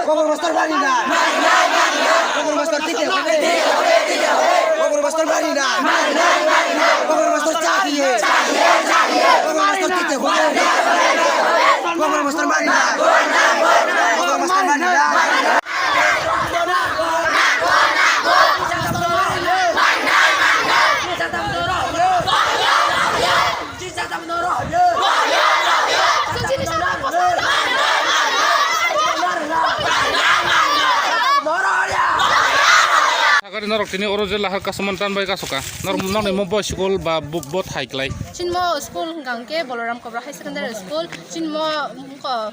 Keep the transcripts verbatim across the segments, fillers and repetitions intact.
Kokborok master mari na. Kokborok master tike hobe. Kokborok master mari na. Kokborok master cha diye. Kokborok master tike hobe. Kokborok master mari na. Kokborok master mari na. Sakari norok tini oro je lahar kasaman tan bai kasoka. Nor nokni mo bo school ba bo, bo thai klai. Chinmo school hwnkha hwnkhe Balaram Kabra High Secondary School. Chinmo wngkha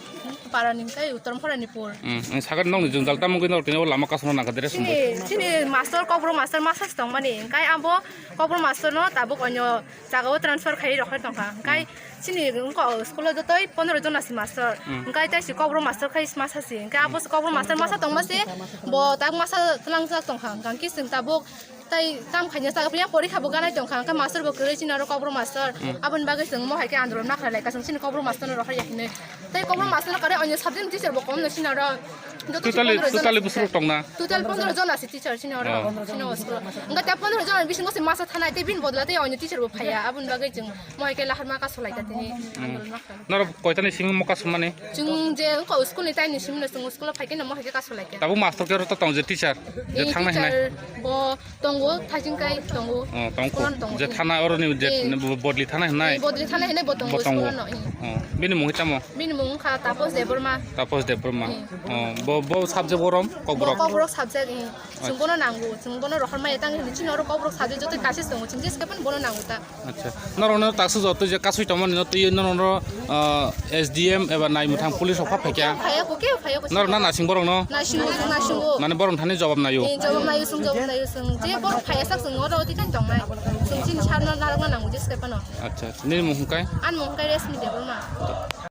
para ni hwnkhe Uttor Pharanipur. Hmm, sakari nokni jwngjal tamo wngwi norok tini o lama kasama nangkha dress chini, chini master, kokborok master masa se tongmani. Hwnkhe abo kokborok master no tabuk onyo jagao transfer khai rok khai tongkha. Hwnkhe chini wngkha o school o jotoi pondro jon asi master. Hmm. Hwnkhe tai si kokborok master khai masa si. Hwnkhe abo se kokborok master masa tongma se bo tak masa tlangjak tongkha. Hwnkhe chwng tabuk tai tam khaina chak phiya porikha bo ganai tongkha. Hwnkhe master bo kwrwi chini oro kokborok master. Hmm. Aboni bagwi chwng mo hai khe andolon ma khlai lai ka chwng chini kokborok master no rohor ya hinwi. Tai kokborok master no kare onyo subject teacher bo kom no chini oro. Joto totally, pondro jon totally asi bwswk tongna? Total pondro jon asi teacher chini oro. Oh. Chini o school. Hwnkhe ta pondro jon bisingo se masa thanai tei bini bodol tei onyo teacher bo phaiya. Aboni bagwi chwng mo hai khe lahar ma kaso lai ka tini. Hmm. Andolon ma khlai. Norok koitani simi mo kasumani? Chwng je wngkha school ni taini simi no chwng school o phai khe no mo hai khe kaso lai khe. Tabuk master khe oro to tong je teacher? Je eh, thangna hinai? Teacher bo tongo, thajing kai tongo. Oh, tongo. School ano tongo. Je thana oro ni je eh, bo-, bodli thana hinai? Eh, bodli thana hinai bo tongo, bo tongo. School ano, eh. Oh, bini mung tamo? Bini mung wngkha Tapos Debbarma. Tapos Debbarma. Eh. Oh, bo, bo subject borom? Kokborok? Bo kokborok subject, eh. Chwng bono nango, chwng bono rohor maya tang hinwi chini oro kokborok subject joto kaisa tongo, chwng jeskhe phano bono nango ta. Acha. Norokno taksa joto je kasui tongmani no twi norokno, ah, S D M eba naimwthang police rok pha phaikya. Phaiya ko, kebo phaiya ko. Norok na nasing borok no? Nasingo, nasingo. Mane borok thani jawab nayo. Eh, jawab nayo, sung jawab nayo, sung. Je borok phaiya sak sung oro twi kan tongnai. Sung chini sarno narok na nango jeskhe phano. Acha, acha. Nini mung hwnkhe? Ani mung hwnkhe Resmi Debbarma.